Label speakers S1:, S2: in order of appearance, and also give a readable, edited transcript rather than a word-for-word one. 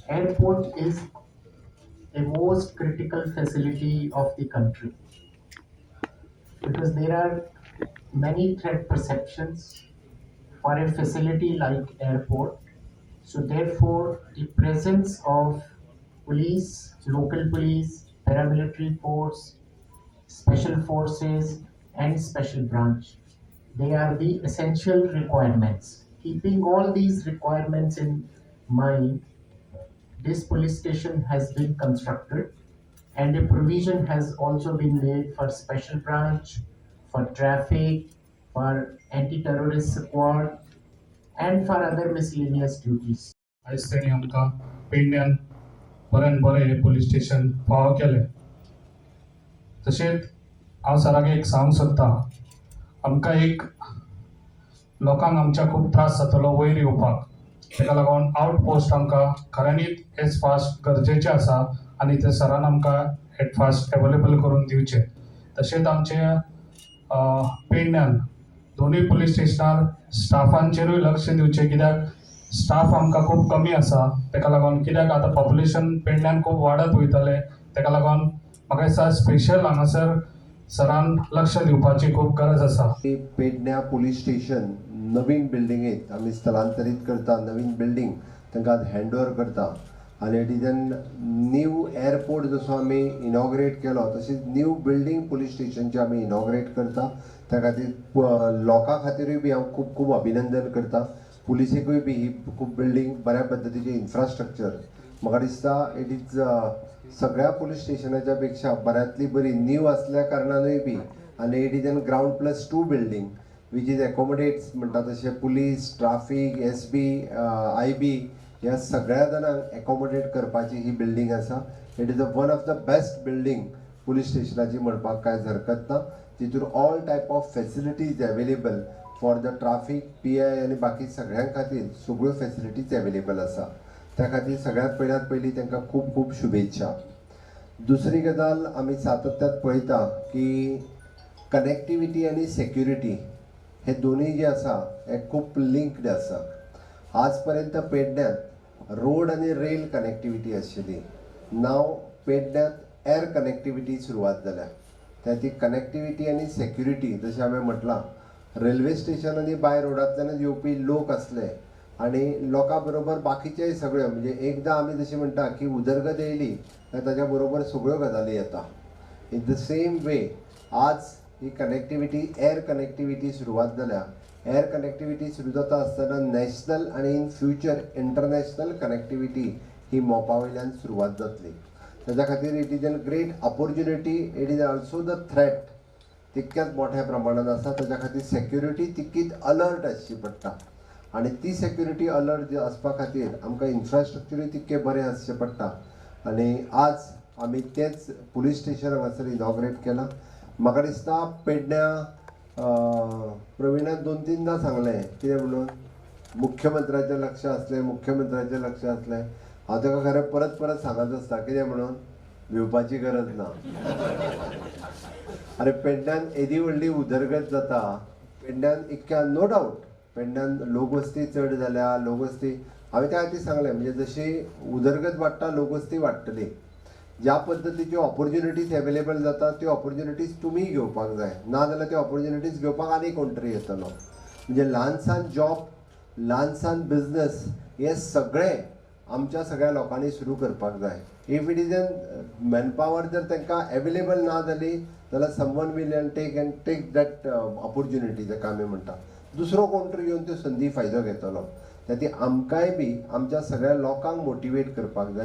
S1: Airport is a most critical facility of the country because there are many threat perceptions for a facility like airport. So therefore, the presence of police, local police, paramilitary force, special forces and special branch, they are the essential requirements. Keeping all these requirements in mind, this police station has been constructed and a provision has also been made for special branch, for traffic, for anti-terrorist squad and for other miscellaneous duties.
S2: आयज तेणी आमकां पेडण्यान बऱ्यान बरें हें police station फावो केलें. तशेंच हांव सराक एक सांगूंक सोदतां, आमकां एक लोकांक आमच्या खूब त्रास जातलो वयर येवपाक, ताका लागून आवट पोस्ट आमकां खऱ्यांनीच एज फास्ट गरजेचें आसा आनी ते सरान आमकां एट फास्ट एवेलेबल करून दिवचें. तशेंच आमचे पेडण्यान दोनूय पुलीस स्टेशनार स्टाफांचेरूय लक्ष दिवचें, कित्याक स्टाफ आमकां खूब कमी आसा. ताका लागून कित्याक आतां पॉप्युलेशन पेडण्यान खूब वाडत वयतलें, ताका लागून म्हाका दिसता स्पेशल हांगासर सरान लक्ष दिवपाची खूब गरज आसा.
S3: पेडण्या पुलीस स्टेशन नवीन बिल्डिंगेत आमी स्थलांतरीत करता, नवीन बिल्डींग तांकां हँड ओवर करता आनी it is an new airport जसो आमी इनॉग्रेट केलो तशीच न्यू बिल्डींग पुलीस स्टेशनची आमी इनॉग्रेट करता. त्या खातीर लोकां खातीरूय बी हांव खूब खूब अभिनंदन करता. पुलिसेकूय बी ही खूब बिल्डींग बऱ्या पद्दतीचें इन्फ्रास्ट्रक्चर म्हाका दिसता it is सगळ्या पुलीस स्टेशनाच्या पेक्षा बऱ्यांतली बरी न्यू आसल्या कारणानूय बी आनी it is an ground plus 2 building which is accommodates म्हणटा तशें police, traffic, S B, I B ह्या सगळ्या जाणांक एकोमोडेट करपाची ही बिल्डींग आसा. It is a one of the best building police स्टेशनाची म्हणपाक कांयच हरकत ना. तितून all type of facilities available for the traffic, PI आनी बाकी सगळ्यां खातीर सगळ्यो फेसिलिटीज एवेलेबल आसा. त्या खातीर सगळ्यांत पयल्यात पयलीं तांकां खूब खूब शुभेच्छा. दुसरी गजाल आमी सातत्यात पळयता की कनेक्टिविटी आनी सेक्युरिटी हे दोनूय जे आसा हे खूब लिंक्ड आसा. आज पर्यंत पेडण्यांत रोड आनी रेल कनेक्टिविटी आशिल्ली, नाव पेडण्यांत एर कनेक्टिविटी सुरवात जाल्या. त्या ती कनेक्टिविटी आनी सेक्युरिटी जशें हांवें म्हटलां रेल्वे स्टेशन आनी बाय रोडांतल्यानच येवपी लोक आसले आनी लोकां बरोबर बाकीचेय सगळे, म्हणजे एकदां आमी जशें म्हणटा की उदरगत येयली काय ताज्या बरोबर सगळ्यो गजाली येता. इन the same वे आज ही कनेक्टिविटी एर कनेक्टिविटी सुरवात जाल्या. एर कनेक्टिविटी सुरू जाता आसतना नॅशनल आनी इन फ्युचर इंटरनॅशनल कनेक्टिविटी ही मोपा वयल्यान सुरवात जातली. ताज्या खातीर it is an great opportunity, it is also the threat तितक्याच मोठ्या प्रमाणान आसा. ताज्या खातीर सेक्युरिटी तितकीच अलर्ट आसची पडटा आनी ती सेक्युरिटी अलर्ट आसपा खातीर आमकां इन्फ्रास्ट्रक्चरूय तितकें बरें आसचें पडटा. आनी आज आमी तेच पुलीस स्टेशन हांगासर इनॉग्रेट केलां. म्हाका दिसता पेडण्या प्रवीणान 2-3दां सांगलें कितें म्हणून मुख्यमंत्र्याचें लक्ष आसलें, मुख्यमंत्र्याचें लक्ष आसलें. हांव ताका खरें परत परत सांगत आसता कितें म्हणून भिवपाची गरज ना. आरे पेडण्यान येदी व्हडली उदरगत जाता, पेडण्यान इतक्या नो डावट पेडण्यान लोकवस्ती चड जाल्या. लोकवस्ती हांवें त्या खातीर सांगलें म्हणजे जशी उदरगत वाडटा लोकवस्ती वाडटली, ज्या पद्दतीच्यो ऑपोर्च्युनिटीज एवेलेबल जाता त्यो ऑपोर्च्युनिटीज तुमी घेवपाक जाय, ना जाल्यार त्यो ऑपोर्च्युनिटीज घेवपाक आनी कोण तरी येतलो. म्हणजे ल्हान सान जॉब, ल्हान सान बिजनस हे सगळें आमच्या सगळ्या लोकांनी सुरू करपाक जाय. If it is an manpower जर तांकां एवेलेबल ना जाली जाल्यार someone will and take that opportunity जाका आमी म्हणटा, दुसरो कोण तरी येवन त्यो संदी फायदो घेतलो. त्या ती आमकांय बी आमच्या सगळ्या लोकांक मोटिवेट करपाक जाय.